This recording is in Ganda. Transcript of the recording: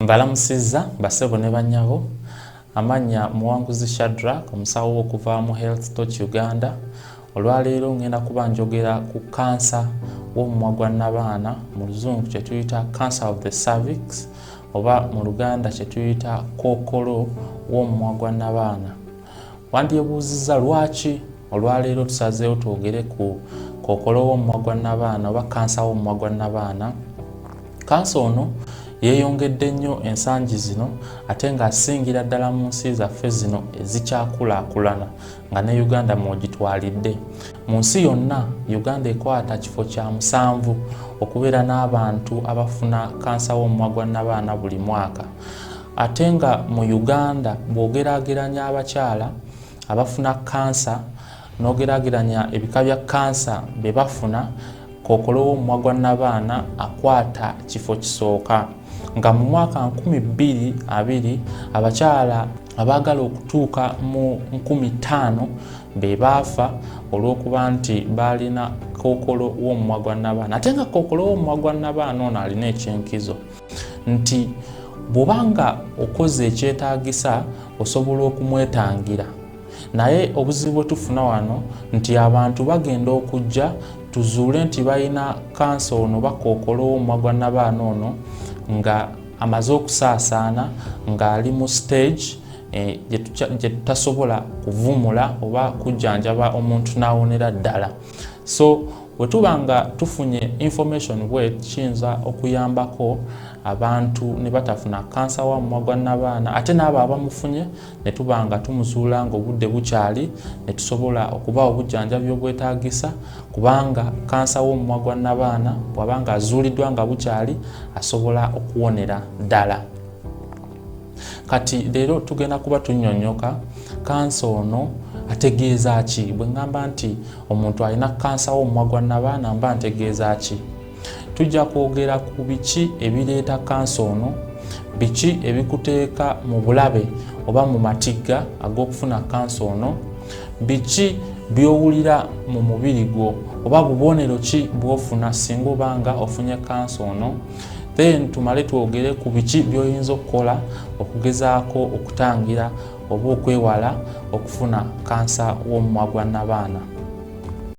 Mbalamusizza bassebo ne bannyabo. Amannya Muwanguzi Shadrack, omusawo okuva mu Health Torch Uganda. Olwaleero ngenda kuba njogera ku kansa w'omumwa gwa nnabaana, mu Luzungu kye tuyita cancer of the cervix, oba mu Luganda kye tuyita kookolo w'omumwa gwa nnabaana. Wandyebuuzizza lwaki olwaleero tusazeewo twogere ku kookolo w'omumwa gwa nnabaana oba kansa w'omumwa gwa nnabaana. Kansa ono yeeyongedde nnyo ensangi zino, ate ng'asingira ddala mu nsi zaffe zino ezikyakulaakulana, nga ne Uganda mw'ogitwalidde. Mu nsi yonna, Uganda ekwata kifo kya 7 okubeera n'abantu abafuna kansa w'omumwa gwa nnabaana buli mwaka. Ate nga mu Uganda, bw'ogeraageranya abakyala abafuna kansa n'ogeraageranya ebika bya kansa bye bafuna, kookolo w'omumwa gwa nnabaana akwata kifo kisooka, nga mu mwaka 2020 abakyala abaagala okutuuka mu 5000 be baafa olw'okuba nti baalina kookolo w'omumwa gwa nnabaana. Ate nga kookolo w'omumwa gwa nnabaana ono alina ekyenkizo nti bw'obanga okoze ekyetaagisa, osobola okumwetangira. Naye obuzibu bwe tufuna wano nti abantu bagenda okujja tuzuule nti balina kansa ono oba kookolo w'omumwa gwa nnabaana ono nga amaze okusaasaana, ng'ali mu stage gye tutasobola kuvumula oba kujjanjaba omuntu n'awonera ddala. So bwe tuba nga tufunye information bwe, kiyinza okuyambako abantu ne batafuna kansa wa mumwa gwa nnabaana, ate n'abo abamufunye ne tuba nga tumuzuula nga obudde bukyali, ne tusobola okubawa obujjanjabi obwetaagisa, kubanga kansa w'omumwa gwa nnabaana bw'aba nga azuuliddwa nga bukyali, asobola okuwonera ddala. Kati leero tugenda kuba tunnyonnyoka kansa ono ategeeza ki. Bwe ŋŋamba nti omuntu alina kansa w'omumwa gwa nnabaana, mba ntegeeza ki? Tujja kwogera ku biki ebireeta kansa ono, biki ebikuteeka mu bulabe oba mu matigga ag'okufuna kansa ono, biki by'owulira mu mubiri gwo oba bubonero ki bw'ofuna singa oba nga ofunye kansa ono. Then tumale twogere ku biki by'oyinza okukola okugezaako okutangira oba okwewala okufuna kansa w'omumwa gwa nnabaana.